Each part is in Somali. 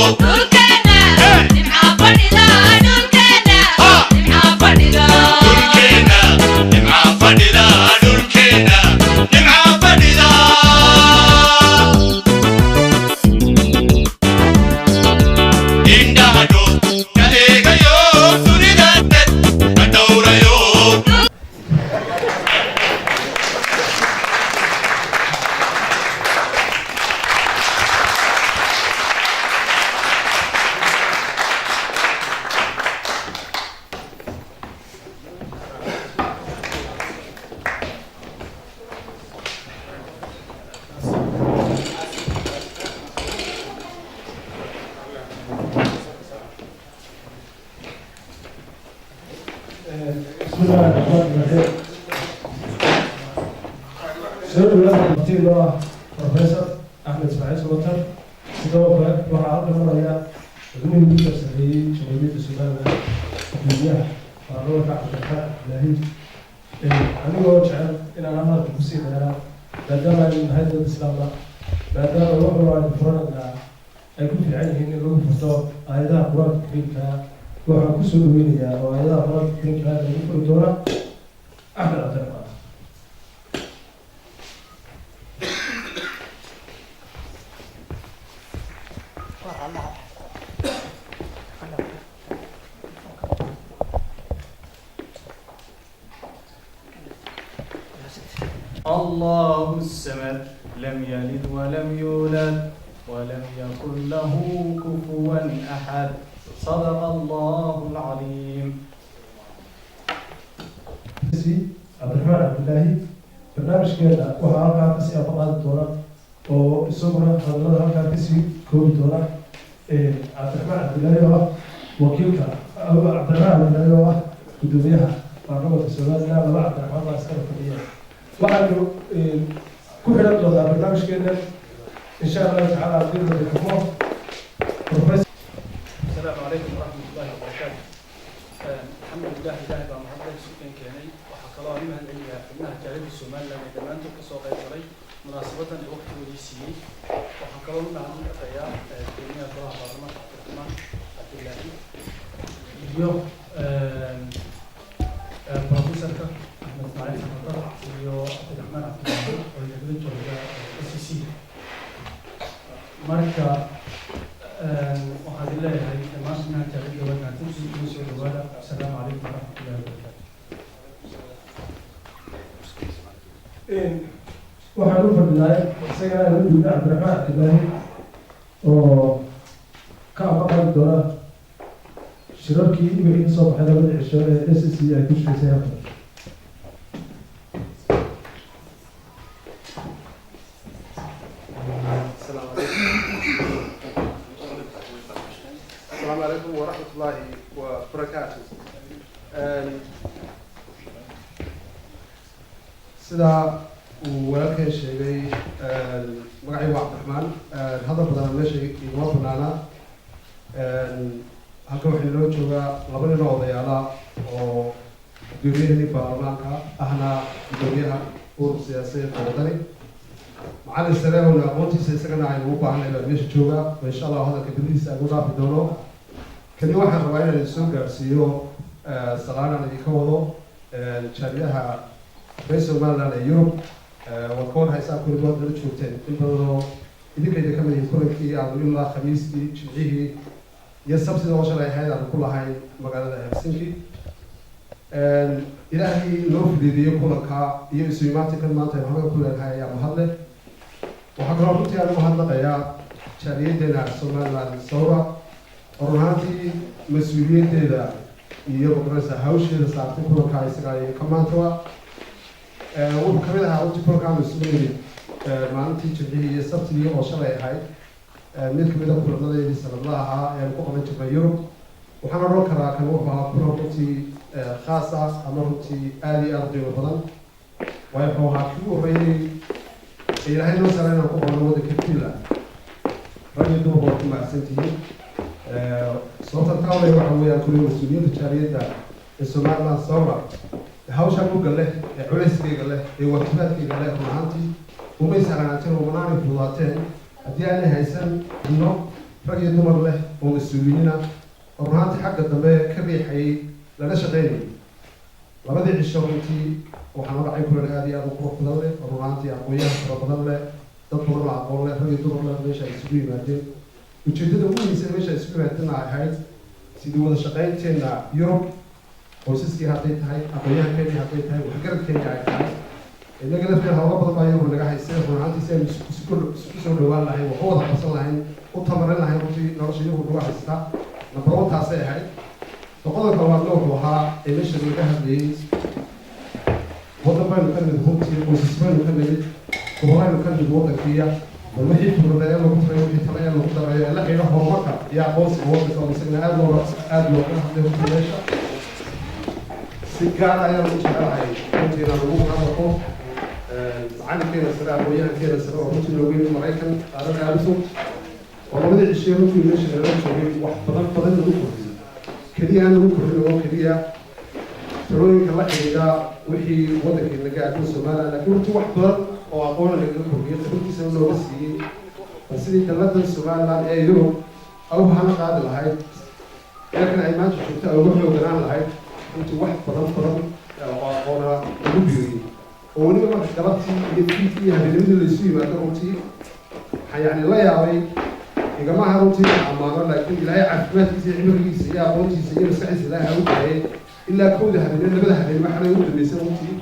Dhulkeena nimcaa fadhida, dhulkeena nimcaa fadhida. Dhulkeena nimcaa fadhida, dhulkeena nimcaa fadhida. Indhaha ka eegayo, dunida dad ka dhowrayo. بسم الله الرحمن الرحيم. Soo dhawaada marti loo ah Professor Axmed Ismaaciil Samatar. Sidoo kale waxaa halkan maraya xubnihii ugu tarsameeyey Jamhuuriyadda Somaliland, gudoomiyaha baarlamaanka Cabdiraxmaan Cabdilaahi. Anigoo jecel inaan hadalka kusii dheeraa, maadaama aynu nahay dad Islaam ah, maadaama wax walba aynu furananaa ay ku fiican yihiin in lagu furto aayadaha Qur-aanka Kariimka, waxaan kusoo dhaweynayaa oo aayadaha Qur-aanka Kariimka lagu furi doona Axmed Cabdiraxmaan. الله الصمد، لم يلد ولم يولد ولم يكن له كفوا أحد. صدق الله العظيم. Cabdiraxmaan Cabdilaahi, barnaamijkeena waxaa halkaa kasii afaqaadi doona oo isaguna hadalada halkaa kasii koobi doona Cabdiraxmaan Cabdilaahi oo ah wakiilka, Cabdiraxmaan Cabdilaahi oo ah gudoomiyaha baarlamaanka Somaliland. Laba Cabdiraxmaan baa iskala fadhiya. Waxaanu ku xidhan doonaa barnaamijkeena, insha Allahu tacaala, haddii Rabbi xukmo, Professor. السلام عليكم ورحمة الله وبركاته. الحمد لله، إلهي baa mahadlay isu keenay. Waxaa kaloo aan u mahadcelinayaa xubnaha jaaliyadda Somaliland ee dhammaantood kasoo qayb galay munaasabadan ee waqtigoodii siiyey. Waxaan kaloo u mahadnaqayaa gudoomiyaha golaha baarlamaanka Cabdiraxmaan Cabdilaahi iyo professorka Axmed Ismaaciil Samatar iyo Cabdiraxmaan Cabdilaahi oo inagala jooga SCC. Marka waxaan idin leeyahay dhammaan xubnaha jaaliyadda waa mahadsantihiin, soo dhawaada. Asalaamu calaykum waraxmatullahi wabarakaatu. Waxaan u fadhinaay isagana aan u dhiibnay Cabdiraxmaan Cabdilaahi oo ka ambaqaadi doona shirarkii wixii kasoo baxay labadii cisho ee SCC ay ku shiraysay halkan. السلام عليكم، السلام عليكم ورحمة الله وبركاته. Sida uu walaalkay sheegay, magacaygu waa Cabdiraxmaan. Hadal badan meesha igama banaana. Halkan waxaa inoo joogaa laba nin oo odayaala oo gudoomiyahii baarlamaanka ahna gudoomiyaha urur siyaasadeed oo Wadani, macalin sare oona aqoontiisa isagana aynu u baahanay baa meesha jooga oo insha Allah hadalka dibadiisa aan u dhaafi doono. Kani waxaan rabaa inaan idin soo gaarsiiyo salaan aan idinka wado jaaliyaha reer Somaliland ee Yurub. Waad ka war haysaa, kulli waad nala joogteen, in badanoo idinka idin ka mid yihiin, kulankii aanu ilaa Khamiistii, Jimcihii iyo Sabtida oo shalay ahayd aanu ku lahayn magaalada Helsinki. Ilaahay noo fududeeyey kulanka iyo isu imaatinkan maanta aynu halkan ku leenahay ayaa mahadleh. Waxaa kaloo runtii aan u mahadnaqayaa jaaliyaddeena Somaliland Sawra oo run ahaantii mas-uuliyaddeeda iyo magaranaysa hawsheeda saartay kulanka isaga iyo ka maantaba. Wuxuu kamid ahaa runtii kulankaanu isugu nimid maalintii Jimcihii iyo Sabtidii oo shalay ahayd mid kamid a kulanadeedii sanadla ahaa ee aan ku qaban jirnay Yurub. Waxaan odhan karaa kan wuxuu ahaa kulan runtii khaas ah ama runtii aada iyo aada u qiimo badan, waayo wuxuu ahaa kii u horreeyey ee Ilaahay noo saaray inaan ku qabno waddanka Finland. Rag iyo dumarba waa ku mahadsan tihiin. Sababta taawley waxa weeyaan kulli mas-uuliyadda jaaliyadda ee Somaliland Sawra hawsha mugga leh ee culayskeyga leh ee waajibaadkeyga leh run ahaantii umay sahlanaateen, umanaanay fududaateen haddii aanay haysan xubno. Rag iyo dumar leh oo mas-uuliyiina oo runaantii xagga dambe ka riixayay, lana shaqaynayay labadii cisho. Runtii waxaa noo dhacay kulan aada iyo aada u qurux badan leh, oo runaantii aqoonyahan fara badan leh, dad badan oo aqoon leh, rag iyo dumar leh, meesha ay isugu yimaadeen. Ujeeddada ugu muhiimsan meesha ay isugu yimaadeen ay ahayd sidii wada shaqaynteena Yurub, qoysaskii hadday tahay, aqoonyahankeeni hadday tahay, waxgaradkeeni ay tahay, innaga lafteena howlo badan baa Yurub naga haysay. Runaantii si aynu isku soo dhawaan lahayn, wax u wada qabsan lahayn, u tamarin lahayn, runtii nolosha Yurub nagu haysata number one taasay ahayd. Qodobka labaadna wuxuu ahaa ee meesha laga hadlayay, waddan baynu ka nimid runtii, qoysas baynu ka nimid, gobolaynu ka nimid waddankiiya. Bal wixii fikrada ee lagu tarayo, wixii tale ee lagu darayo ee la xidhiidha horumarka iyo aqoonsiga waddanka, oo isagana aada looga hadlay runtii meesha. Si gaar ayaan u jecelahay runtii inaan ugu mahadnaqo macalinkeena sare, aqoon-yahankeena sare, oo runtii noogu yimid Maraykan, qaaradda aada u fog, oo labadii cishee runtii meesha nala joogay wax badan badan lagu kordhiyey. Keliya aan lagu kordhin oo keliya talooyinka la xidhiidha wixii waddankii naga aadan Somaliland, laakiin runtii wax badan oo aqoona lagaga kordhiyey, khibraddiisana looga siiyey bal sidii dalladan Somaliland ee Yurub au hana qaadi lahayd, heerkan ay maanta joogto ay uga xooganaan lahayd. Runtii wax badan badan oo aqoona lagu biiriyey, oo weliba marka galabtii iyo fiidkii iyo habeennimadii laysu yimaado, runtii waxaan yacni la yaabay. Igamaha runtii ammaano, laakiin Ilaahay caafimaadkiisa iyo cimrigiisa iyo aqoontiisa iyo maskaxdiisa Ilaahay ha u daayay. Ilaa 1da habeenimo, 2da habeenimo xalay ugu dambeysay, runtii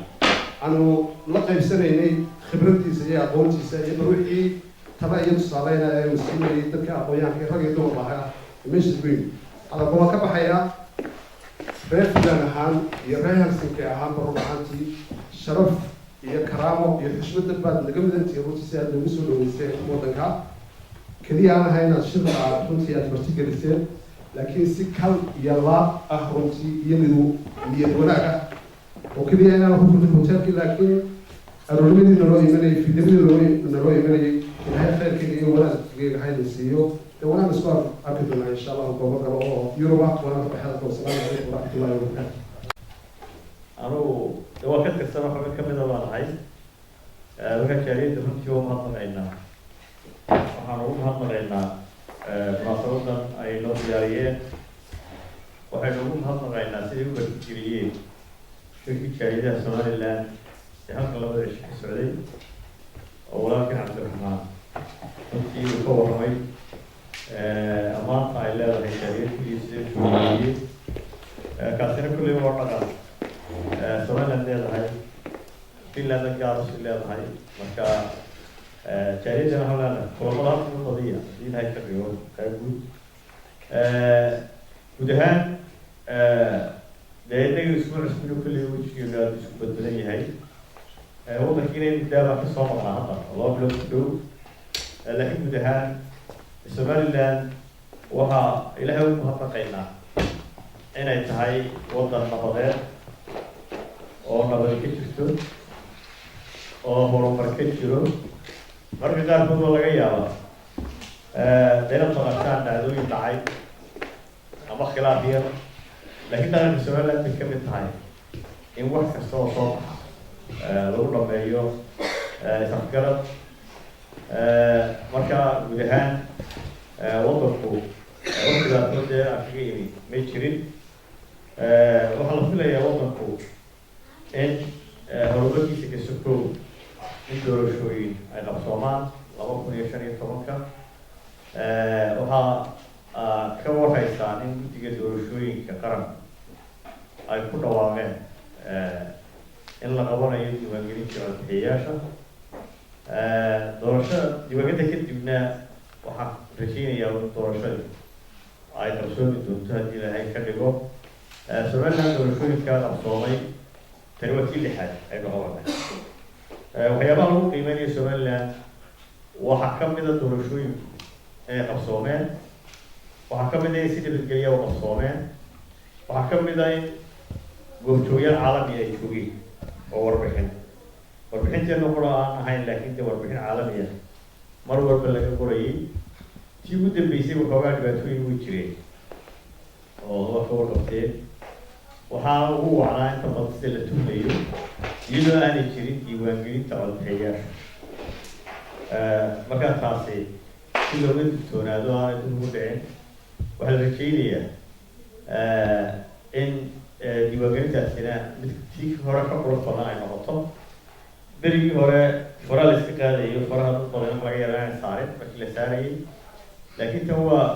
aanu la qaybsanaynay khibraddiisa iyo aqoontiisa iyo bal wixii tala iyo tusaaleyna ee uu siinayay dadka aqoonyahanka, rag iyo dumar lahaa meesha isku yimid. Hadalka waan ka baxayaa. Reer Finland ahaan iyo reer Helsinki ahaanba, run ahaantii sharaf iyo karaamo iyo xushmad baad naga mudantihiin runtii, si aad noogu soo dhaweyseen waddanka. Keliya aan ahay inaad shirka aad runtii aad martigeliseen, laakiin si kal iyo laab ah runtii iyo nidu niyad wanaag ah oo keliya inaan ku furtay hotelkii, laakiin aroornimadii naloo imanayay, fiidnimadii naloo imanayay. Ilaahay khayrkayga iyo wanaaggeega hayna siiyo. Dee wanaan isku arki doonaa, insha Allahu, goobo kale oo Yurub ah. Waana ka baxay hadalka. Wasalaamu calaykum waraxmatullahi wabarakaatu. Anugu de waa ka tirsan, xubin ka mida baan ahay. Marka jaaliyadda runtii waa mahadnaqaynaa. Waxaan ugu mahadnaqaynaa munaasabadan ay noo diyaariyeen. Waxaynu ugu mahadnaqaynaa siday u martigeliyeen shirkii jaaliyadaha Somaliland ee halkan labada cisho ka socday, oo walaalkii Cabdiraxmaan runtii uu ka warramay ammaanta ay leedahay jaaliyaddu iyo siday u soo. Kaasina kulley waa dhaqan Somaliland leedahay, Finlandna gaar usi leedahay. Marka jaaliyadana waxaan leenahay kulamada halkan u badiya, haddii Ilahay ka dhigo. Qayb guud ahaan dee innaga isku cusbino, kulley wejigeenu aada isku bedbedan yahay. Waddankiina muddaa baan kasoo maqnaa hadda, 2 bilood ku dhow. Laakiin guud ahaan Somaliland waxaa Ilaahay ugu mahadnaqaynaa inay tahay waddan nabadeed oo nabadi ka jirto oo horumar ka jiro. Marka qaarkood waa laga yaabaa dayna maqashaan dhacdooyin dhacay ama khilaaf yar, laakiin dhaqanka Somaliland bay ka mid tahay in wax kasta oo soo baxa lagu dhameeyo is-afgarad. Marka guud ahaan waddanku waqtigaasoo dee aan kaga imi may jirin. Waxaa la filayaa waddanku in horumarkiisa ka sokow in doorashooyin ay qabsoomaan 2015-ka. Waxaa ka warhaysaan in guddiga doorashooyinka qaranku ay ku dhawaaqeen in la qabanayo diiwaangelinta codbixiyayaasha doorashada. Diiwaangelinta kadibna waxaan rajeynayaa in doorashadii ay qabsoomi doonto, haddii Ilaahay ka dhigo. Somaliland doorashooyinka qabsoomay, tani waa tii lixaad aynu qabanay. Waxyaabaha lagu qiimeynayo Somaliland waxaa ka mid a doorashooyinku inay qabsoomeen, waxaa ka mid a in si nabadgelya u qabsoomeen, waxaa ka mid a in goobjoogyaal caalami ay joogeen oo warbixinteena qura aan ahayn, laakiin dee warbixin caalami ah mar walba laga qorayay. Tii ugu dambeysay waxoogaa dhibaatooyin way jireen oo waa ka warqabteen. Waxaa ugu wacnaa inta badan sida la tuhmayo iyadoo aanay jirin diiwaangelinta codbixiyayaasha. Markaa taasi Si looga digtoonaado aanay dib ugu dhicin, waxaa la rajeynayaa in diiwaangelintaasina mid tii hore ka qurux badan ay noqoto. Berigii hore fara la iska qaadayo, faraha dad badan wax laga yaaba inaan saarin markii la saarayay, laakiin tan waa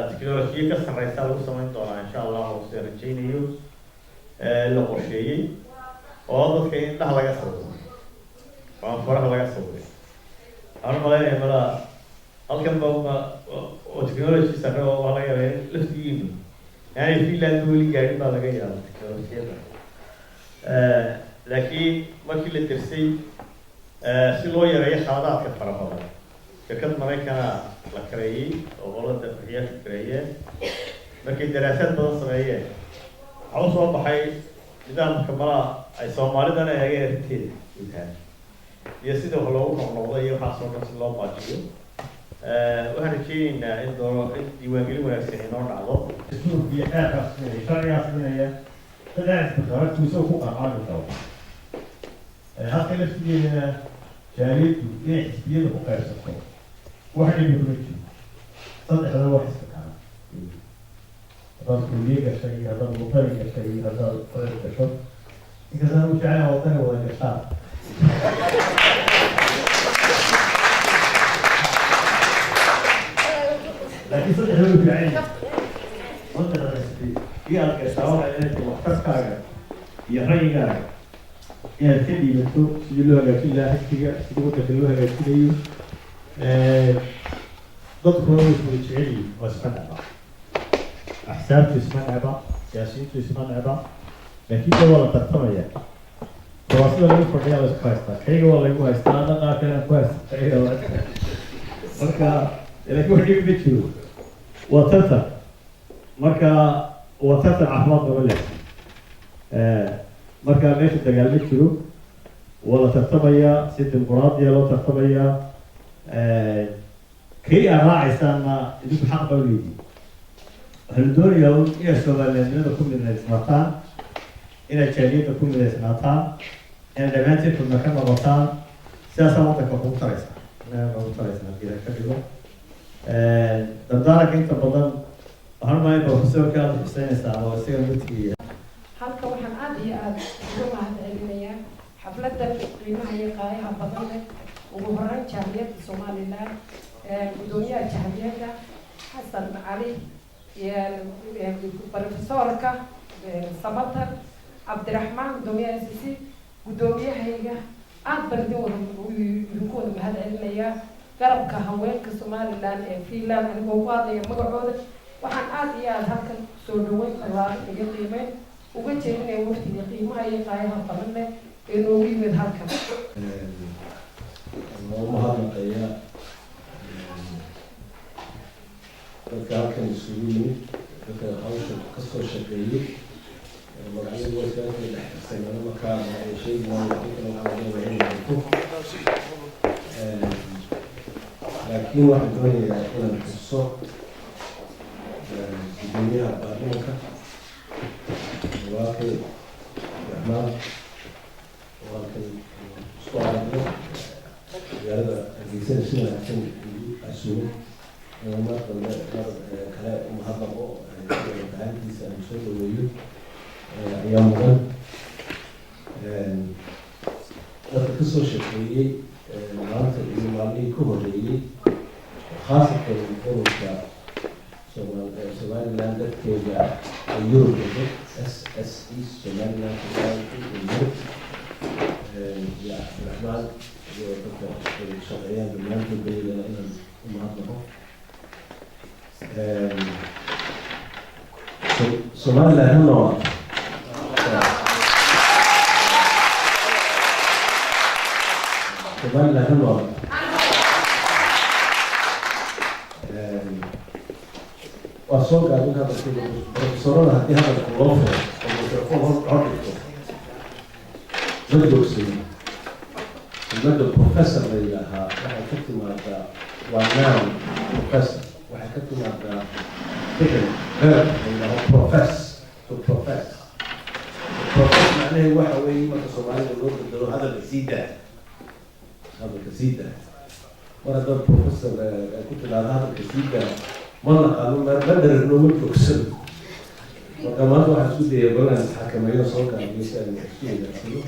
teknolojiya ka sarreysa lagu samayn doonaa, insha Allah, oo sida rajeynayo la qorsheeyey oo dadka in indhaha laga sawiro oo aan faraha laga sawirin. Waxaan u malaynaya malaa halkan ba oo technology sare oo waa laga yaaba in laftigiinu yani Finland weli gaadhin baa laga yaaba technolojiyada, laakiin markii la dersay si loo yareeyo khaladaadka fara badan, shirkad Maraykana la kareeyey oo qolada bixiyaashu kareeyeen. Markay daraasaad badan sameeyeen, waxaa usoo baxay nidaamka malaa ay Soomaalidana eegeen arrinteeda guud ahaan iyo sida wax loogu noqnoqdo iyo waxaasoo dhan si loo baajiyo. Waxaan rajeyneynaa in doono in diiwaangelin wanaagsan inoo dhacdo. Dastuurka iyo xeerkaas siinaya, sharcigaas siinaya, saddex isbitaalku isagoo ku qancami karo. Halka laftigeedana jaaliyaddu inay xisbiyada ku qaybsato wax dhibi kuma jiro. Saddexdaba wax iska kala, haddaad Kulmiye gashay iyo haddaad Wadani gashay iyo haddaad Codad gasho, inkastaan u jecelahay Wadani wada gashaan, laakiin saddexda u fiican yahay. Saddexda xisbi kii aad gashaa waxay leedahay waxtarkaaga iyo ra'yigaaga inaad ka dhiibato sidii loo hagaajin lahaa xisbiga, sidii waddanka loo hagaajinayo. Dadkuna way iswada jecel yihiin oo isma necba, axsaabtu isma necba, siyaasiyiintu isma necba, laakiin de waa la tartamaya. Kuraasida lagu fadhiyaa la isku haystaa, kayga waa laygu haystaa, ana qaar kale aan ku haysta kayga. Marka laakiin wax dhibi ma jiro, waa tartan. Marka waa tartan caafimaad qaba leh. Marka meesha dagaal ma jiro, waa la tartamayaa, si dimuqraadiya loo tartamayaa. Kii aad raacaysaanna idinku xaq baa uleedihin. Waxaa la doonayaa un inaad Soomalilandnimada ku midaysnaataan, inaad jaaliyadda ku midaysnaataan, inaad dhammaantiin xubno ka noqotaan. Sidaasaa waddanka kugu taraysaa, kugu taraysaa haddii la ka dhigo. Dardaaranka inta badan waxaan u malayn professorka aada xuseynaysaa oo isaga mutigiya. Halka waxaan aada iyo aada uga mahad celinayaa xafladan qiimaha iyo qaayaha badan leh. Ugu horeyn jaaliyadda Somaliland, guddoomiyaha jaaliyadda Xasan Cali, profesorka Samatar, Cabdiraxmaan, guddoomiyaha SC, guddoomiyahayga, aada baan idin wada idinku wada mahad celinayaa. Garabka haweenka Somaliland ee Finland, anigoo ku hadlaya magacooda, waxaan aada iyo aada halkan soo dhaweyn ballaaran iyo qiimeyn uga jeedinaya waftiga qiimaha iyo qaayaha badan leh ee noogu yimid halkan. Loo mahadnaqaya dadka halkan isugu yimid, dadka hawsha kasoo shaqeeyey. Magacyadu waa iskaga kala dhex tirsanaa, markaa ay sheegi maayo, laakiin kale waxaa laga yaabaa inay jirto, laakiin waxaan doonayaa inaan xuso guddoomiyaha baarlamanka, walaalkay Cabdiraxmaan, oo halkan isku aragno magaalada Hargeysana si wanaagsan igu casuumay. Mar dambe mar kale umahadnaqo, gacantiisa aan soo dhaweeyo ayaa mudan. Dadka kasoo shaqeeyey maanta iyo maalmihii ka horreeyey, khaasatan ururka Somaliland dadkeeda ee Yurub dego, SSE, Somaliland Society in Europe, iyo Cabdiraxmaan iyo dadka ay shaqeeyaan dhammaantood bayagana inaan u mahadnaqo. Somaliland ha noolaato! Somaliland ha noolaato! Waa soo gaabin hadalkayga. Profesorada haddii hadalka loo furo oo mikrofon hor dhigto, ma joogsano. Kelmadda professor la yidhaahaa waxay ka timaadaa, waa noun. Professor waxay ka timaadaa ficil, verb la yidhaaho profess, to profess. Profess macnaheedu waxa weeye, marka Soomaalida loo bedelo, hadalka sii daa, hadalka sii daa. Mar haddaad professor ku tidhaahdo hadalka sii daa, ma naqaano, ma dheragno, ma joogsano. Marka maanta waxaan isku dayay balan isxakameeyo, soo gaabiyo si aynu isku wadaagsano.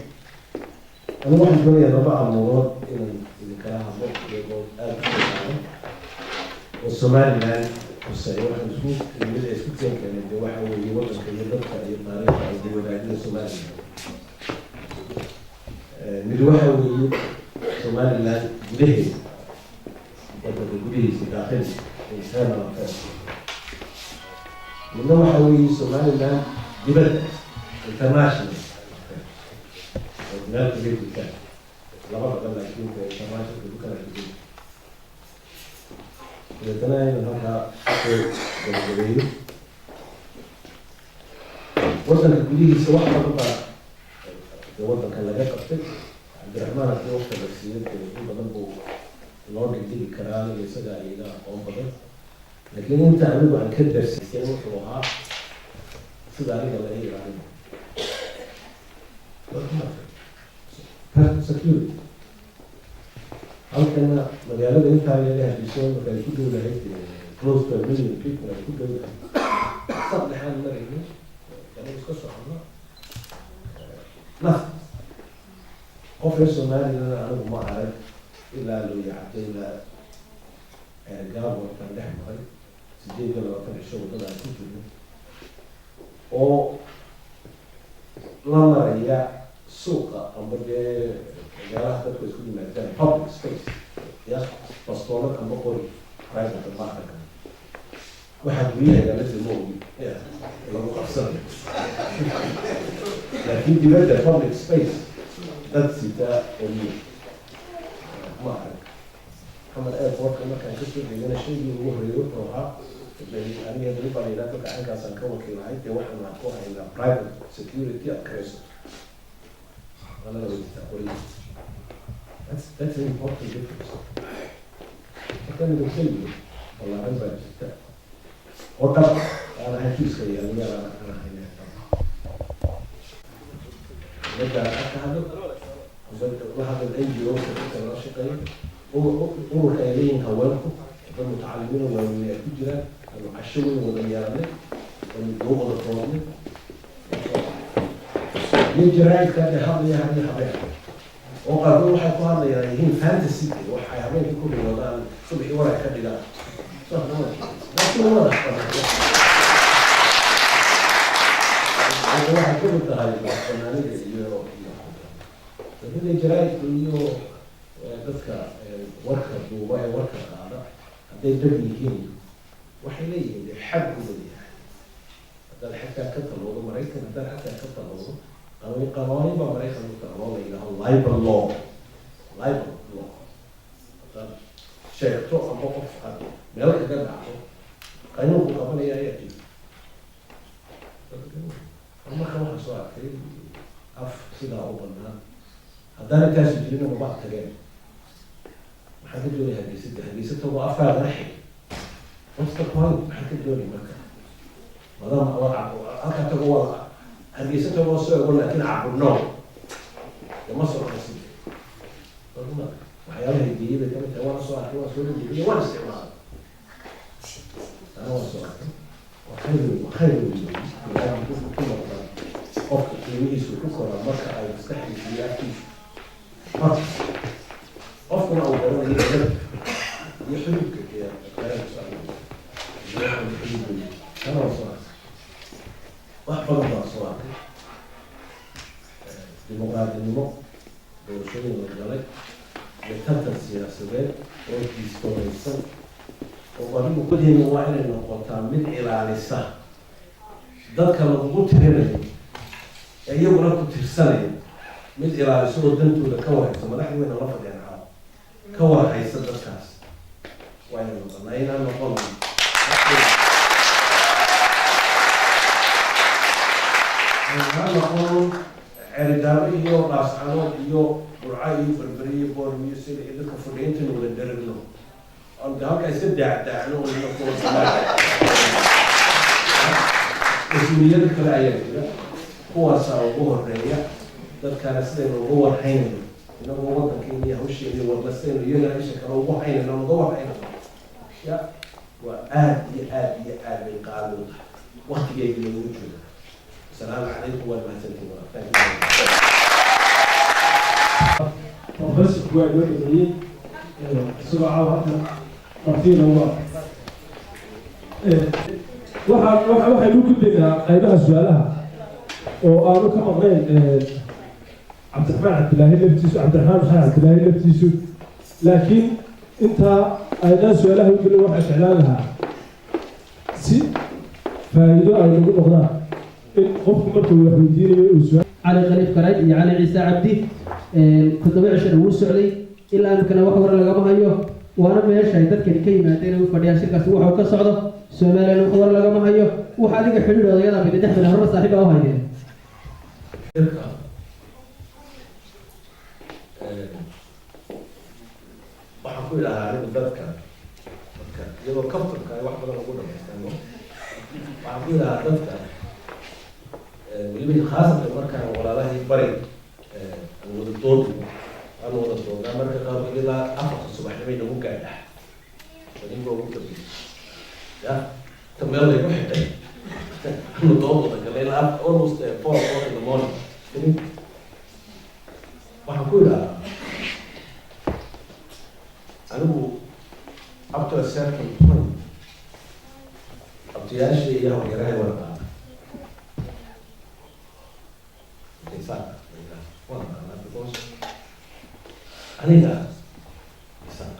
Anigu waxaan doonayaa laba amuurood inaan idinkala hadlo, iyagoo aada u soo oo Somaliland khuseeyo. Waxaan isku nimid ee isku keen keenay dee waxa weeye waddanka iyo dadka iyo taariikhda ay wadaagida Somaliland. Mid waxa weeye Somaliland gudaheeda, waddanka gudihiisa, daakhil, internal affairs. Midna waxa weeye Somaliland dibadda, international affairs, oo meel kaga jirtaan labadaba, laakiin dee internationalka ku kala xigay. Dabeetana inaan halkaa kusoo gabagabeeyo. Waddanka gudihiisa wax badan baa dee waddanka laga qabtay. Cabdiraxmaan haddii waqti la siiyo, dee in badan buu loo dhigdhigi karaa, aniga isagaa iga aqoon badan, laakiin inta anigu aan ka darsiisay wuxuu ahaa sida aniga la ilaalino security. Halkana magaalada intaa yaga Hargeysa marka ay ku dhow lahayd close to a million people ay ku dhow lahayd, saddexaan marayno, anigu iska socono naf qof reer Somaliland anigu ma arag ilaa loo yacdo ilaa Gaabo markaan dhex maray 28 cisho waddada aan ku jirno, oo la maraya suuqa amba dee meelaha dadku isku yimaadaan, public space ya, bastoolad amba qori private ma arag. Waxaa guryaha yaalada ma ogi ya lagu qabsanayo, laakiin dibadda public space dad sitaa qoriyo ma arag. Xamar airportka markaan kasoo degana, shaygii ugu horreeyay wuxuu ahaa, aniga weli baa la yidhaha dadka caynkaasaan ka wakiilahay, dee waxaan ku haynaa private security aad karayso, anaga weyditaa qoriyo. That's an important difference. Marka nabadgelyo ballaaran baa jirta oo dhab aan ahayn kiiska yaaliyaal aan ahayn dhab. Dowladda ka hadal, la hadal NGO dadka lala shaqeeyo, ururka ay leeyihiin haweenku, dad mutacalimiin oo waaweyn ay ku jiraan, aanu casho weyn wada yeelanay, aanu doo wada doodnay, iyo jaraa'idka dee hadlaya hadiyo habeen, oo qaarkood waxay ku hadlayaan yihiin fantasy, waxay habeenkii ku riyoodaan subaxii war ay ka dhigaan. Laakiin madax banaan waxay ka mid tahay madax banaanida iyo laakiin jaraa'idka iyo dadka warka duuba ee warka qaada hadday dad yihiin, waxay leeyihiin dee xad u leeyahay. Haddaad xataa ka taloodo Maraykan, haddaad xataa ka taloodo qawaaniin baa Maraykan u taalo la yidhaaho libel law. Libel law, haddaad sheegto amba qof aad meel kaga dhacdo, qanuunku qabanaya ayaa jira. Marka waxaan soo arkay af sidaa u banaan, haddaan intaasu jirina maba tageen. Maxaan ka doonaya Hargeysada? Hargeysa tagoo afkaagana xig, what's the point? Maxaan ka doonay marka maadaama halkaa tago waa Hargeysa tagoo soo ego, laakiin cabudno de ma soconaysid. Waxyaabaha geeyey bay kamid tahay. Waana soo arkay, waan soo dhigay, waan isticmaalay, ana waan soo arkay. Waa khayr, waa khayr weyn ku noqdaan qofka qiimihiisu ku koraa marka ay maskaxdiisa iyo afkiisu xor, qofkuna uu garanayo edabka iyo xuduudka iyo qaranka. Xuduud kana waan soo arkay, wax badan baan soo arkay. Dimuqraadinimo, doorashooyin la galay iyo tartan siyaasadeed oo distooraysan oo adigu gudihiina waa inay noqotaa mid ilaalisa dadka lagugu tirinayo ee iyaguna ku tirsanaya, mid ilaalisa oo dantooda ka warhaysa. Madaxda weyna la fadhiyaan caawa, ka warhaysa dadkaas waa inay noqonaa, inaan noqon ha noqon Cerigaabo iyo Laascanood iyo Burca iyo Berbere iyo Boorm iyo sida iyo dadka fadhiya intaynu wada dheragno oon de halkaa iska daacdaacno oo ina kuwa mas-uuliyado kale ayaa jira, kuwaasaa ugu horeeya dadkana sidaynu uga warhaynayno. Inagoo waddankeena iyo hawsheena iyo wadlaseyno iyagana isha kale ugu haynayno, uga warhaynayno, ya waa aad iyo aad iyo aad bay qaali u tahay waktigeedii lagu jooga. Asalaamu calaykum, waad mahadsantiin walaal. Thank you. Professorku waa inoo dhameeyey, isagoo caawa halkan martiina uga waxaynu gudbaynaa qaybaha su-aalaha oo aanu ka maqnayn Cabdiraxmaan Cabdilaahi laftiisu, Cabdiraxmaan Maxamed Cabdilaahi laftiisu. Laakiin intaa aynaan su-aalaha u gelin, waxaan jeclaan lahaa si faa'iido ay nagu noqdaan in qofku markuu wax weydiinayo uu su Cali Khaliif Karayd iyo Cali Ciise Cabdi 7 cishana wuu socday, ilaa imikana wax war lagama hayo. Waana meesha ay dadkani ka yimaadeen ay u fadhiyaan shirkaasi waxuu ka socdo. Somaliland wax war lagama hayo. Wax adiga xidhiidh odayada mid dhexmina horena saaxiib baa u haydeen. Shirka waxaan ku idhahaa anigu dadka iyadoo kaftarka ay wax badan lagu dhamaystano, waxaan ku idhahaa dadka weliba khaasatan markaan walaalahii bari aan wada doodno, aan wada doodnaa marka qaarkood ilaa 4ta subaxnimay nagu gaadhaa. Aniga ugu dambeysay ya ta meel laygu xidhay anu dood wada galay ilaa almost 4 o'clock in the morning. Waxaan ku idhahaa anigu up to a certain point abtiyaashii iyo hawyarahay waan qaada, Isaaq waan qaadaa, because aniga Isaaq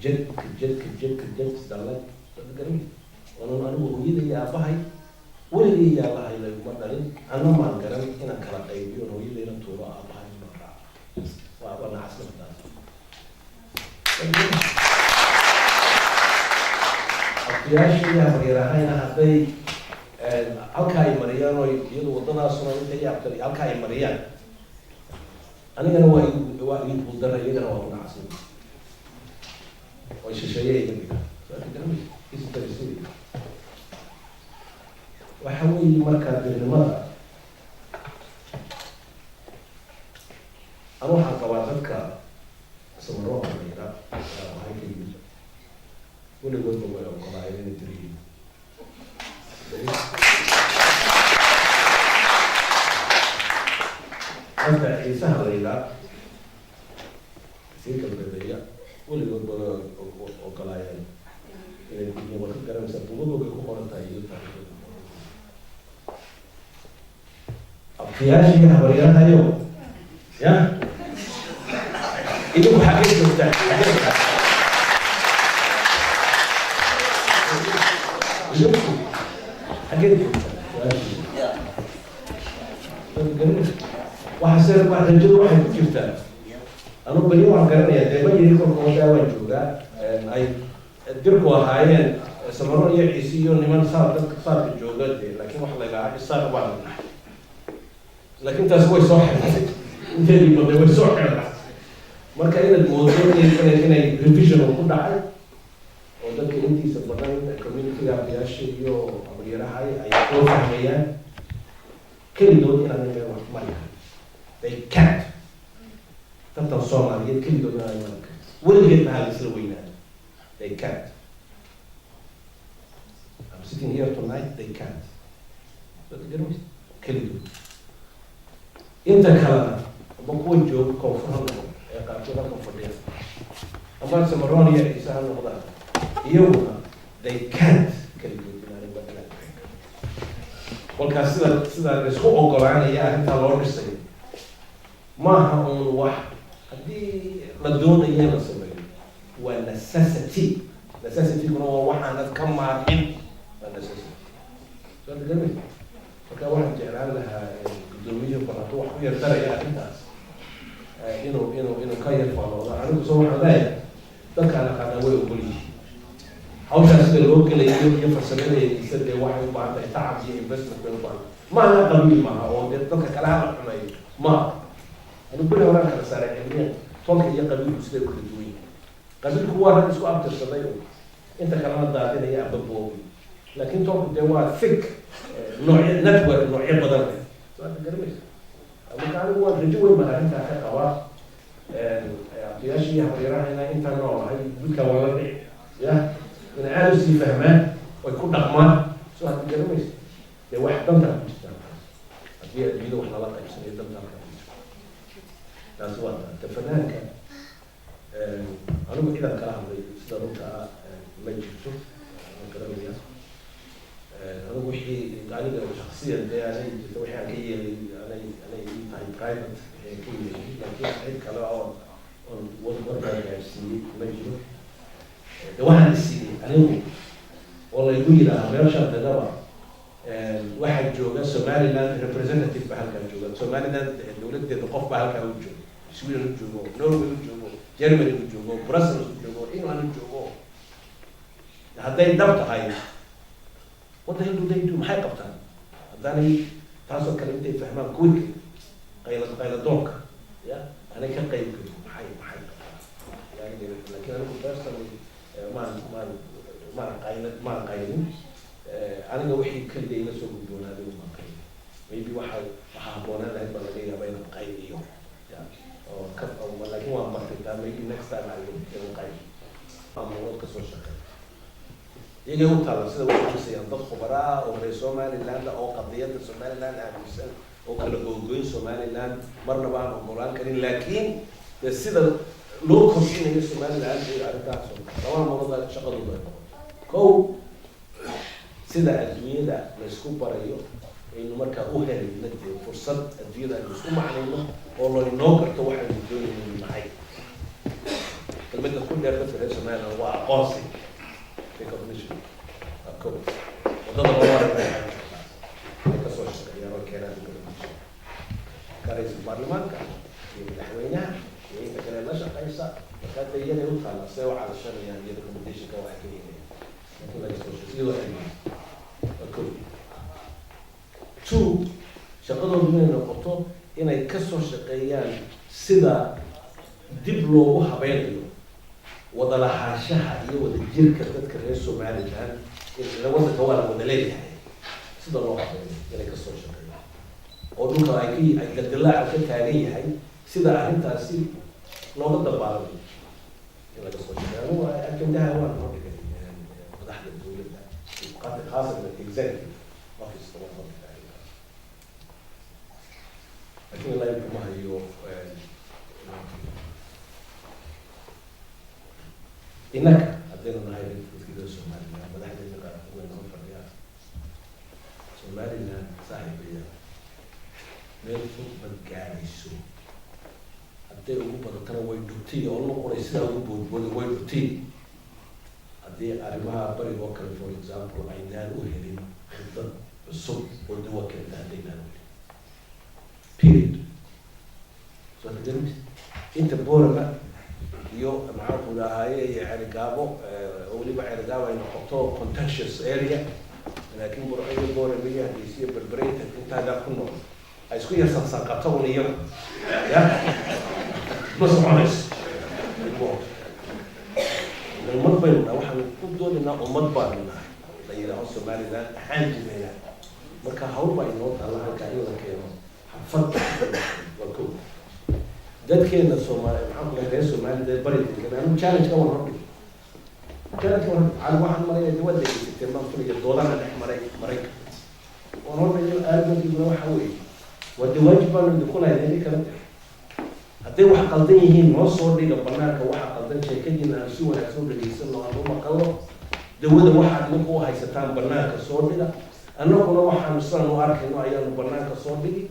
jedka jedka jedka jed isdhalay garan wanan anigu hooyada iyo aabahay weligay iyo aabahay laguma dhalin, anna maan garan inaan kala qaybiyo, hooyadayna tuuro, aabahay ma raaco. Waa nacasnimadaas. Abtiyaashii iyo habaryarahayna hadday halka ay mariyaan oo iyadu waddadaasuna inta iyo abtari halka ay mariyaan, anigana waa ii guuldara, iyagana waa ku nacasnimo oo shisheeye iga dhiga. This is very serious. Waxa weeye markaa dirnimada anu waxaan qabaa dadka samarooka la yidhaa waxay ka yimid weligoodba way ogolaayeen inay diriyiin. Dadka Ciisaha la yidhaa sii galbeedeeya weligoodba way ogolaayeen inay yihiin. Waa ka garanaysaa, buugagogay ku qoran tahay iyo taariikhda. Abtiyaashii habaryarahayo ya idinku xaggee joogtaan? Xaggee joogtaan idinku? Xaggee joogtaan? Waxa se wax rajadu waxay ku jirtaa, anu beri waan garanayaa dee ma yiri kolka wadaa waan joogaa ay dirku ahaayeen Samaro iyo Ciise iyo niman saar dadka saarka jooga dee, laakiin waxa la yidhahaa Isaaq baa la nahay. Laakiin taasi way soo xirtay, inteedii badnay way soo xirtay. Marka inaad moodo inay revision uu ku dhacay oo dadka intiisa badan community-ga abtiyaasha iyo habaryarahay ay soo fahmayaan kelidood inaanay meel wax mari karin. They can't. Tartan Soomaaliyeed kelidood inaanay mari karin, weligeed maxaa la isla weynaado. They can't. I'm sitting here tonight, they can't. Kelidood. Inta kalena ama kuwa jooga koonfur ha noqdo ee qaarkood halkan fadhiya, ama Samaroon iyo Ciise ha noqdaan, iyaguna they can't keligood inaanay matlan. Kolkaas sida laisku ogolaanaya arrintaa loo dhisayo maaha uun wax haddii la doonayo in la sameeyo, waa necessity. Necessity-guna waa waxaanad ka maarmin, waa necessity. Soo garmaysa. Marka waxaan jeclaan lahaa guddoomiyuhu bal hadduu wax ku yar daraya arrintaas inuu ka yar faaloodo. Anigu soo waxaan leeyahay dadkaan aqaanaa way ogol yihiin hawshaas sida loo gelayo iyo farsamadeediisa. Dee waxay u baahan tahay tacab iyo investment bay u baahan tahay. Maaha qabiil maaha oo dee dadka kale hala xumeeyo maaha. Anigu beri horaan kala saaray cilmiyan tolka iyo qabiilku siday u kala duwan yihiin. Qabiilku waa rag isku abtirsaday oo inta kalena daadinaya amba boobi, laakiin tolku dee waa thick noocyo network noocyo badan leh. Soo aad garamaysa. Marka anigu waan rajo weyn baan arrintaa ka qabaa. Abtiyaashii, habaryarahayna intaan noolahay gudkaa waa la dhici ya inay aada usii fahmaan oy ku dhaqmaan. Soo hadda garamaysa dee, wax danta ku jirta halkaas haddii adduunyada wax lala qaybsanayo, danta halkaa ku jirta. Taasi waa ta fanaanka. Anigu cidan kala hadlay sida runta ah ma jirto, waan garanaya. Anigu wixii aniga shaksiyan dee anay jirta, wixii aan ka yeelay anay ii tahay private wixii aan ka yeelay, laakiin cid kale oo oon warkaan gaarsiiyey ma jiro. De waxaan isiiyey anigu oo laygu yidhaaha meeshaan tagaba waxaa jooga Somaliland representative ba halkaa jooga, Somaliland dowladeeda qof baa halkaa u jooga, Sweden u joogo, Norway u joogo, Germany u joogo, Brussels u joogo, England u joogo. Hadday dhab tahay, what the hell do they do? Maxay qabtaan haddaanay taasoo kale intay fahmaan quick qayla qayladoonka ya aanay ka qayb gelin? Maxay qabtaan? Yani, laakiin anigu personally maan maan qaylin. Aniga wixii keliga ila soo gudboonaaday maan qaylin. Maybe waxa habboonaan lahayd baa laga yaabaa inaan qayliyo ya oo ka, laakiin waan bartay taa. Maybe next time I will inaan qayliyo amuurood kasoo shaqeeyo. Iyagay u taalla sida waxay tusayaan dad khubaraa oo reer Somaliland oo qadiyadda Somaliland aaminsan oo kala googoyn Somaliland marnaba aan ogolaan karin, laakiin de sida loo kordhinayo Somaliland iyo arrintaas oo laba amuurood shaqadooda ay noqoto. Kow, sida adduunyada la isku barayo, aynu markaa u helayna dee fursad adduunyada aynu isku macnayno oo laynoo garto waxaynu doonayno nahay. Kelmadda ku dheer dadka reer Somaliland waa aqoonsi, recognition. Waa kow. Waddada loo maray ay kasoo shaqeeyaan oo keenaan recognition ka ra-iisul baarlamaanka iyo madaxweynaha iyo inta kale la shaqeysa. Marka hadda iyagay u taalla see u cadashanayaan iyo recommendationka waxay ka yeelayaan, laakiin laga soo shaqeey sidoo ay waa kow. Two, shaqadoodu inay noqoto inay kasoo shaqeeyaan sida dib loogu habeynayo wada lahaanshaha iyo wada jirka dadka reer Somaliland. Ila waddanka waa la wada leeyahay, sida loo habeynayo inay kasoo shaqeeyaan oo dhulka ay ka ay daldalaaca ka taagan yahay, sida arrintaasi looga dabaalanayo in laga soo shaqeeyo. Anigu ajendaha waan hordhigay madaxda dowladda, khaasatan executive office waan hordhigay arrintaas, laakiin ilaa imka ma hayo. Innaka haddaynu nahay dadka reer Somaliland, madaxdeena qaarkood way noo fadhiyaan. Somaliland, saaxiibaya, meel fog ma gaadhayso. Hadday ugu badatana way dhutay oo la qoray sidaa ugu boodbooday, way dhutay haddii arrimaha bariga oo kale, for example, aynaan u helin khidad cusub oo dawa keenta, haddaynaan u helin, period. Soo hadda inta Boorama iyo maxaan ku dhahaye iyo Cerigaabo, oo weliba Cerigaabo ay noqoto contentious area, laakiin Burco iyo Boorama iyo Hargeysa iyo Berbere inta intaadaa ku nool ay isku yar sansanqato un iyagu ya ma soconayso. Ummad baynu nahay, waxaanu ku doodaynaa ummad baanu nahay la yidhaaho Somaliland maxaan jirnaynaa. Marka hawl baa inoo taalla halkaa in la keeno xafad. Waa kow. Dadkeena Soomaali, maxaan ku dhahay, reer Soomaalida bari degan, anigu challenge-ka waan hordhigay, challenge waan hordhigay. Waxaan maraya de waad dhegeysateen baan filaya doodana dhex maray Maraykan waan hordhayo. Argumentiguna waxa weeye, waa de waajib baanu idinku lahayn idin kala tahay. Hadday wax qaldan yihiin, noo soo dhiga banaanka waxa qaldan, sheekadiina aan si wanaagsan u dhegeysano, aan u maqalno. Dawada waxaad idinku u haysataan banaanka soo dhiga, annaguna waxaanu sidaan u arkayno ayaanu banaanka soo dhigi.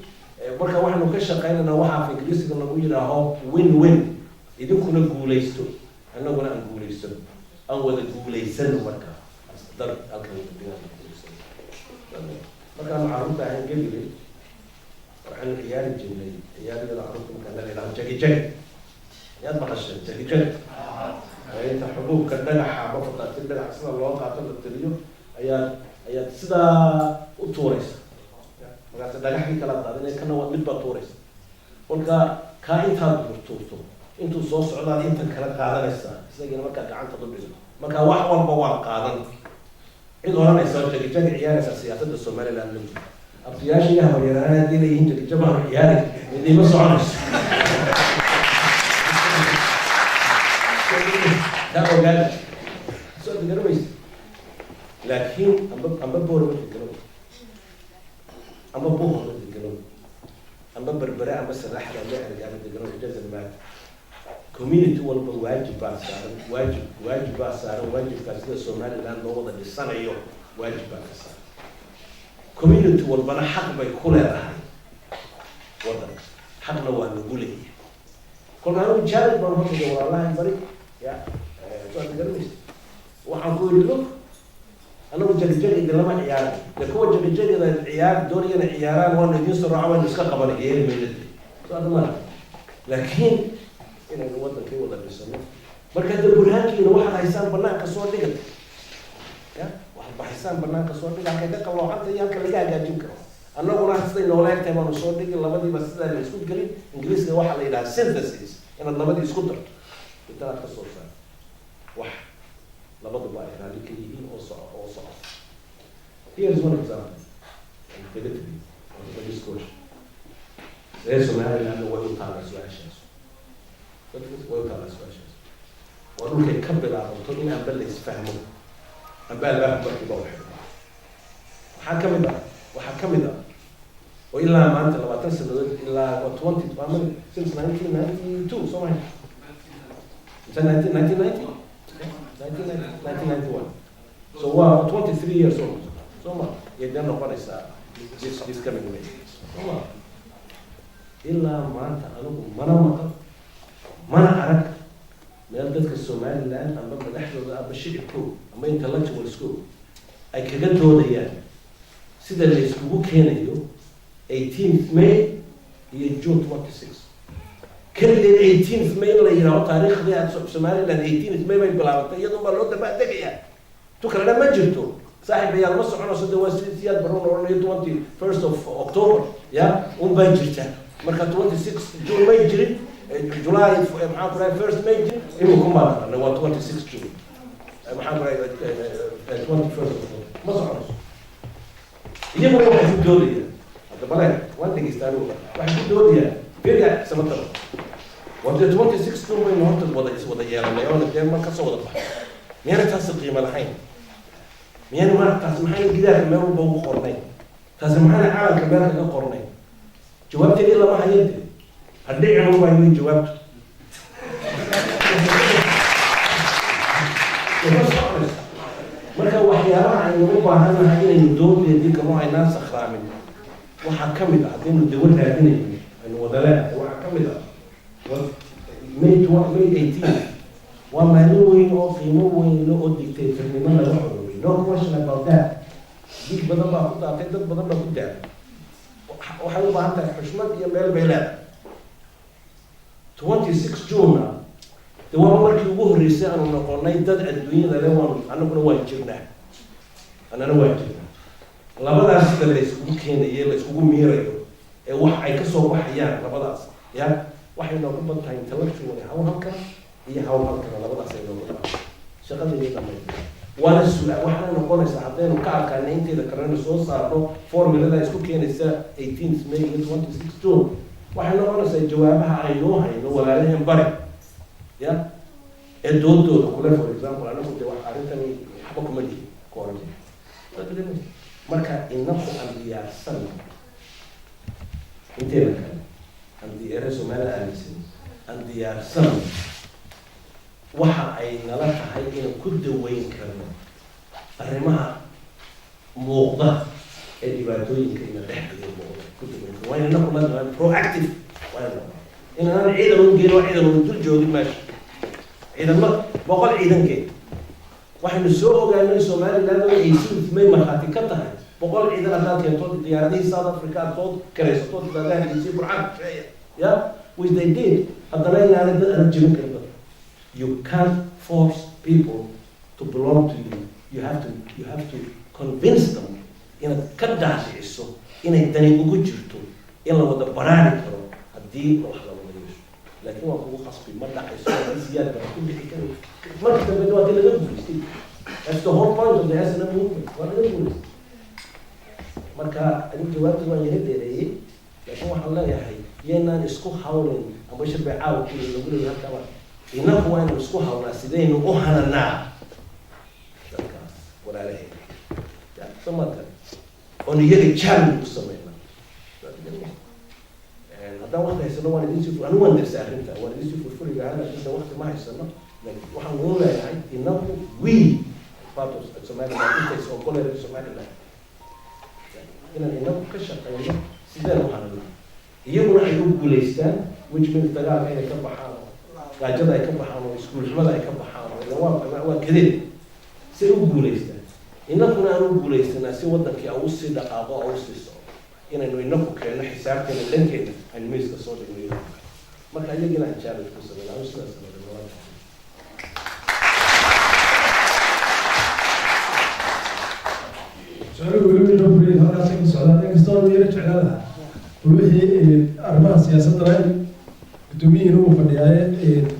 Marka waxaanu ka shaqaynaynaa waxa af Ingiriisiga lagu yidhaaho win win idinkuna guulaysto, annaguna aan guulaysano, aan wada guulaysano. Marka dad halkan wada degaan aan guulaysano. Markaanu carruurta ahaan gelilay waxaanu ciyaari jirnay ciyaaryada carruurta markaan la yidhaho jagi jagi. Yaad maqasheen jagi jagi? Inta xubuubka dhagaxa ma faqaati dhagaxa sida loo qaato la tiriyo ayaad sidaa u tuuraysa, markaas dhagaxii kala daadinay, kana waa mid baa tuuraysa. Kolka kaa intaad tuurto intuu soo socdaad intan kala qaadanaysaa, isagiina markaa gacanta u dhigo. Marka wax walba waan qaadan. Cid oranaysa oo jagi jagi ciyaaraysa siyaasadda Somaliland ma jirto. Abtiyaasha iyo habaryaraana haddii leeyihiin jagajabaanu ciyaari, idiima soconayso. Taa ogaada, soo garamaysa. Laakiin amba Boorama degano, amba Buhorla degano, amba Berbere, amba Saraxda, amba Ergaaba degano, it doesn't matter. Community walba waajib baa saaran, waajib baa saaran. Waajibkaa sida Somaliland loo wada dhisanayo waajib baa ka saaran. Community walbana xaq bay ku leedahay waddanka, xaqna waa lagu leeyahay. Kolka anigu challenge baan hortaga walaalahan bari ya soo garanaysa. Waxaan ku yidhi, "Look, anagu jagajaga idinlama ciyaaran. Dee kuwa jagajagada ciyaar doonayana ciyaaraan, waanu idiin soo raaca, waanu iska qabanay, yeeli mayna." Soo adama, laakiin inaynu waddankii wada dhisano. Marka dee burhaankiina waxaad haysaan banaanka soo dhigata ya, waxaad baxaysaan banaanka soo dhiga, halkay ka qalloocanta iyo halka laga hagaajin karo. Annaguna siday noola egtahay baanu soo dhigi. Labadiiba sidaa la isku gelin. Ingiriiska waxaa la yidhaha synthesis, inaad labadii isku darto, intanaad ka soo saarto wax labaduba ay raalli ka yihiin oo socota. Here is one example kaga tegay this question. Reer Somalilandna way u taallaa su-aashaas, way u taallaa su-aashaas. Waa dhulkay ka bilaabanto in amba la isfahmo, amba albaabka markiiba u xidho. Waxaa kamid ah oo ilaa maanta 20 sanadood, ilaa 20, since 1992, soo mahay? 1990, 1991, so waa 23 years old, soo ma? Iyo dee noqonaysaa this coming May, soo ma? Ilaa maanta anigu mana maqal, mana arag meel dadka Somaliland, amba madaxdooda, amba shicibkooda, amba intellectualskooda ay kaga doodayaan sida la iskugu keenayo 18th May iyo June 26. Keligeed 18th May in la yidhaaho, taariikhdii aad Somaliland 18th May bay bilaabatay, iyadun baa loo dabaaldegayaa, tu kalena ma jirto. Saaxib ayaal, ma soconayso. De waa sidii Siyaad Barre odhanayo 21st of October ya un baa jirta. Marka 26 June may jirin, July, maxaan ku rahay, first may jirin. Imika baa naqanay waa 26 June, maxaan ku rahay, 21st of October. Ma soconayso. Iyaguna waxay ku doodayaan hadda, bale waan dhegeysta anigu, waxay ku doodayaan beriga samatar war dee 26 June baynu horta wada iswada yeelanay oona dee mar kasoo wada baxay. Miyaana taasi qiimo lahayn? Miyaana ma taasi maxayna gidaarka meel walba ugu qornay? Taasi maxayna calanka meel kaga qornay? Jawaabteedii lama hayo. De hadhicin un baa yimi jawaabtu. Ma soconayso. Marka waxyaabaha aynu u baahannahay inaynu doodeedii kamo aynaan sakhraamin waxaa ka mid ah, haddaynu dawo raadinayno aynu wada leenahay, waxaa ka mid ah May 18 waa maalin weyn oo qiimo weyn leh oo dictatornimo laga xoroobay. No question about that. Dig badan baa ku daatay, dad badan baa ku daalay. Waxay u baahan tahay xushmad iyo meel bay leedahay. 26 June de waaba markii ugu horreysay aanu noqonay dad adduunyada le waanu annaguna waan jirnaa, annana waan jirnaa. Labadaas sida la iskugu keenayo, la iskugu miirayo ee wax ay kasoo baxayaan labadaas ya, waxay nooga ban tahay intellectually hawl halkan iyo hawl halkana. Labadaas ay nooga baahan shaqadeedii dhamayd. Waana su- waxaana noqonaysaa haddaynu ka adkaana inteeda kalena soo saarno formulada isku keenaysa 18th May iyo 26 June, waxay noqonaysaa jawaabaha aynoo hayno walaalaheen bari ya ee doodooda kule. For example, anagu de wax arrintani waxba kuma lihin ku oran. Marka inaku aan diyaarsan inteeda kale, aan diyaare Soomaalida aaminsan, aan diyaarsan waxa ay nala tahay inaan ku daweyn karno arrimaha muuqda ee dhibaatooyinka ina dhex dhiga muuqda ku daweyn karno. Waa in inaku la proactive, waa in inaan ciidan un geen oo ciidan un dul joogin meesha. Ciidamo 100 ciidan geen, waxaynu soo ogaanay Somaliland oo 18th May markhaati ka tahay, 100 ciidan haddaad keento, diyaaradihii South Africa aad soo karaysato, dadaahdiisii Burcaan ya, which they did, haddana inaanay dad adag jebin karin dadka. You can't force people to belong to you. You have to convince them, inaad ka dhaadhiciso inay dani ugu jirto in la wada baraari karo haddii wax la wada yeesho. Laakiin waa kugu khasbi, ma dhacayso. Haddii Siyaad baa ku bixi kari, markii dambe waa tii laga guulaystay. That's the whole point of the SNM movement. Waa laga guulaystay. Marka adigu jawaabta waan yara dheereeyey, laakiin waxaan leeyahay yaynaan isku hawlin amba shir bay caawa ku lagu leeyahay halkaba. Inagu waa inaynu isku hawlnaa sidaynu u hananaa dadkaas walaalaheena ya somaadka oon iyaga challenge u sameynaa. Haddaan wakti haysano waan idin sii, anigu waan darsa arrinta, waan idin sii furfuri lahaa, laakiinse wakti ma haysano. Laakiin waxaan ugu leeyahay inagu, we part of Somaliland, intays ogoleed Somaliland, inaan inagu ka shaqeyno sideen u hananaa iyaguna ay u guulaystaan, which means dagaalka inay ka baxaan oo gaajada ay ka baxaan oo iskuul xumada ay ka baxaan oo ila waa kadeed si ay u guulaystaan, inaguna aan u guulaysanaa si wadankii au usii dhaqaaqo au usii socdo, inaynu inaku keenno xisaabteena dhankeena aynu miiska soo dhigno. Marka iyagina aan challenge ku sameyno, anu sidaas sameyno. Su-aaluhu weli way noo furiyeen, halkaasay ka socdaan, inkastoo aanu yara jeclaan lahaa bal wixii arrimaha siyaasaddana in guddoomiyihiina uu fadhiyaaye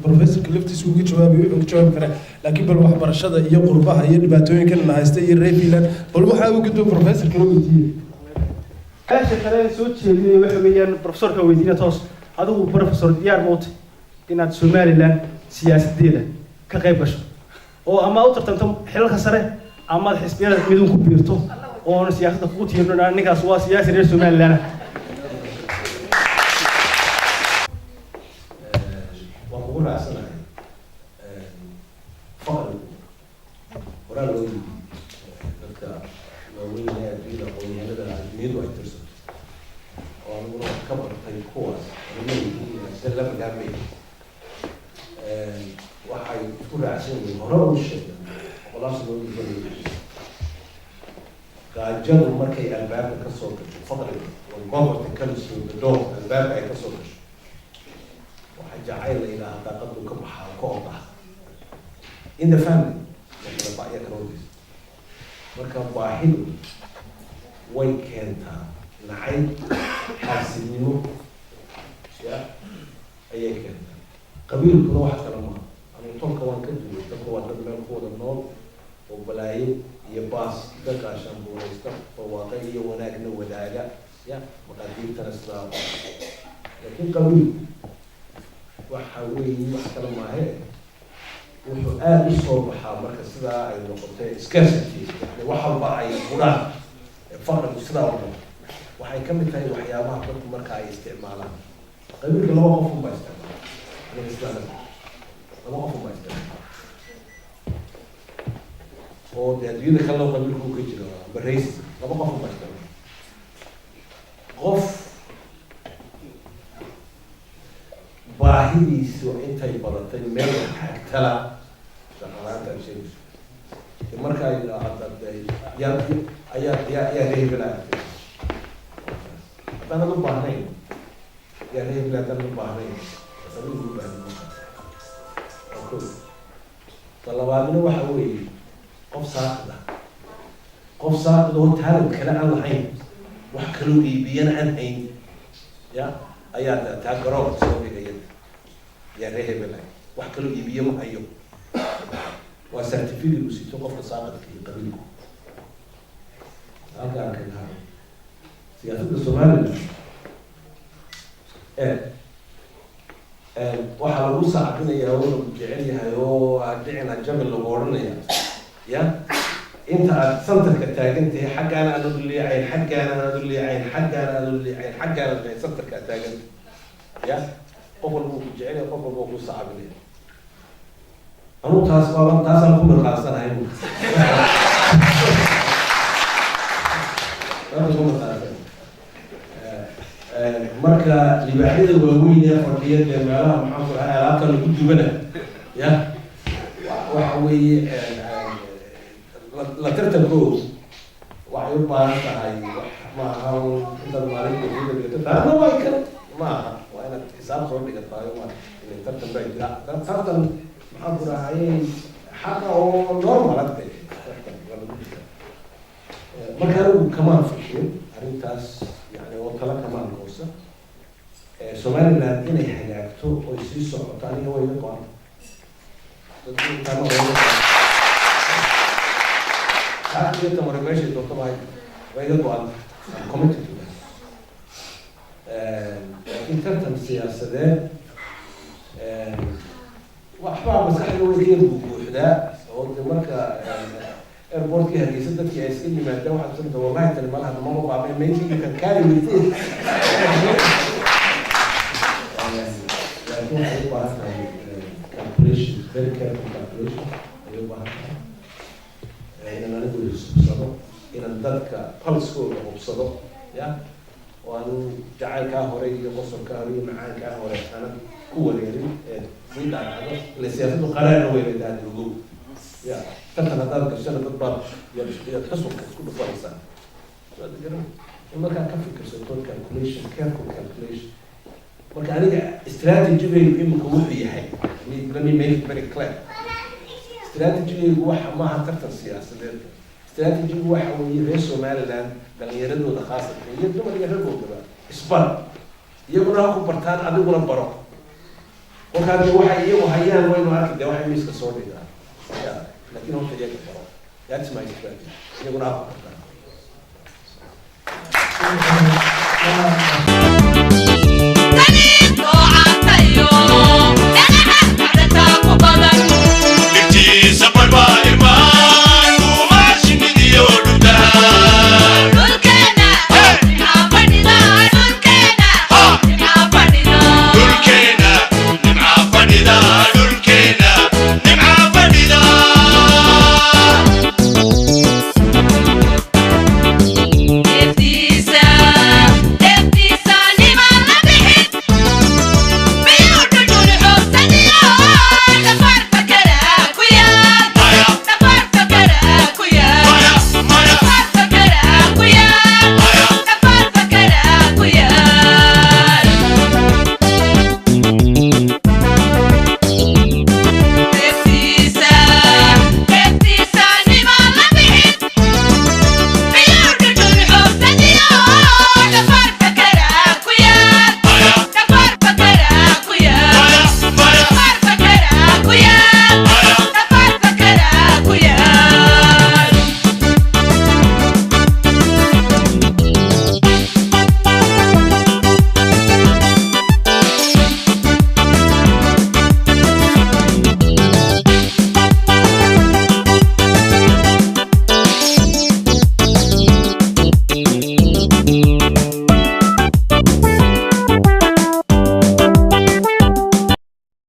professorka laftiisa uu ka jawaabi wuxuu ka jawaabi karaa, laakiin bal waxbarashada iyo qurbaha iyo dhibaatooyinkan la haysta iyo reer Finland bal waxaa uu gudbo professorkana weydiiyey. Su-aasha kale soo jeedinaya waxa weeyaan, professorka weydiina toos: adigu professor diyaar mawta inaad Somaliland siyaasadeeda ka qayb gasho oo ama u tartanto xilalka sare ama aad xisbiyada midun ku biirto oon siyaasadda kugu tiirno, ninkaas waa siyaasi reer Somaliland ah? Waan kugu raacsanahay. Faqrigu horaa loo yidhi, dadka waaweyn ee adduunyada, aqoon-yahanada adduunyadu ay tirsato oo aniguna wax ka bartay, kuwaas aniguna sida la bilaabmay, waxay isku raacsan yihiin, hore ugu sheegay, boqolaal sanood ugu, gaajadu markay albaabka kasoo gasho, faqriga, when poverty comes through the door, albaabka ay kasoo gasho, waxaa jacayl la yidhaaha daaqadu ka baxaa oo ka ordaa in the family kala ba'ya kala ordaysa. Marka baahidu way keentaa nacayb, xaasidnimo ya ayay keentaa. Qabiilkuna wax kale maaha. Anigu tolka waan ka duway. Dadka waa dad meel ku wada nool oo balaayo iyo baas ka gaashaanbuuraysta, barwaaqo iyo wanaagna wadaaga ya maqaadiirtana sidaa. Laakiin qabiilku waxa weeye wax kale maahe, wuxuu aada u soo baxaa marka sidaa ay noqotay scarcity, yani wax walba ay huraan, faqrigu sidaa u noqdo. Waxay ka mid tahay waxyaabaha dadku marka ay isticmaalaan qabiilka. Laba qof unbaa isticmaala, aniga sidaa laba qof unbaa isticmaala oo dee adduunyada kalena qabiilku ka jiro amba racism, laba qof unbaa isticmaala. Qof baahidiisu intay badatay meel taagtala shaqalaanta aad sheegayso de marka ay yaa ayaa yaa yaa reebelaa haddaanad u baahnayn, yaa reebelaa haddaanad u baahnayn, qabiilku u baahnayn markaas waa kow. Ta labaadna waxa weeye qof saaqid ah, qof saaqid oo talent kale aan lahayn, wax kaloo iibiyana aan hayn ya ayaa taa garoonka soo dhigaya, yaa ree hebel, wax kaloo iibiye ma hayo, waa certificate uu sito qofka saaqidka iyo qabiilku. Halkaan kaga haro siyaasadda Somaliland waxaa lagu sacbinayaa oo lagu jecel yahay oo aad dhicin hajabin lagu odhanaya ya inta aad centerka taagan tahay, xaggaana aad u liicayn, xaggaana aad u liicayn, xaggaana aad u liicayn, xaggaana aad liicayn, centerka aad taagan tahay ya qof walba uu ku jecel yahay, qof walba uu ku sacbinaya. Anugu taas waaba taasaan ku mirqaansanahay, taasaan ku mirqaansanahay. Marka libaaxyada waaweyn ee fadhiya dee meelaha, maxaan ku dhahay, alaabta lagu dubana ya waxa weeye la tartankoodu waxay u baahan tahay wax maaha intaad maalin koofiyada dhigato, taasna way kan maaha, waa inaad xisaab soo dhigatayo. Ma ile tartan baa jira, tartan maxaan ku dhahayay xaqa oo normal ade tartan waa lagu jira. Marka anigu kamaan fikirin arrintaas, yani oo tala kamaan goosa. Somaliland inay hagaagto oy sii socoto aniga way iga go-anta, dadku intaana way iga go-anta, iyo tamare meeshay doonto baa way iga go-anta. I'm committed to that. Laakiin tartan siyaasadeed waxbaa maskaxda way ka yar buuxdaa, oo de marka airportkii Hargeysa dadkii ay iska yimaadaan, waxaad santa, "Wallahi tani malaha mama baabay." Maybe you can carry with it, laakiin waxay u baahan tahay calculation, very careful calculation ayay u baahan tahay, inaan anigu hubsado, inaan dadka pulsekooda hubsado, ya oo aan jacaylkaa hore iyo qosolkaa hore iyo macaankaa hore aanan ku wareerin ee sii dhaadhacdo. Ila siyaasadu qaraarna way leedahay, ogow. Ya tartan haddaad gashana, dad baad yaad xusulka isku dhufanaysaa. Waad garan in markaa ka fikirsato, calculation, careful calculation. Marka aniga strategygaygu imika wuxuu yahay, let me make it very clear, strategygaygu waxa maaha tartan siyaasadeed. Strategigu waxa weeye reer Somaliland dhalinyaradooda khaasatan, iyo dumar iyo raggoodaba, isbar, iyaguna ha ku bartaan, adiguna baro. Kolkaa de waxay iyagu hayaan waynu arki, de waxay miiska soo dhigaan ya, laakiin horta iyaga baro. That's my strategy. Iyaguna ha ku bartaan.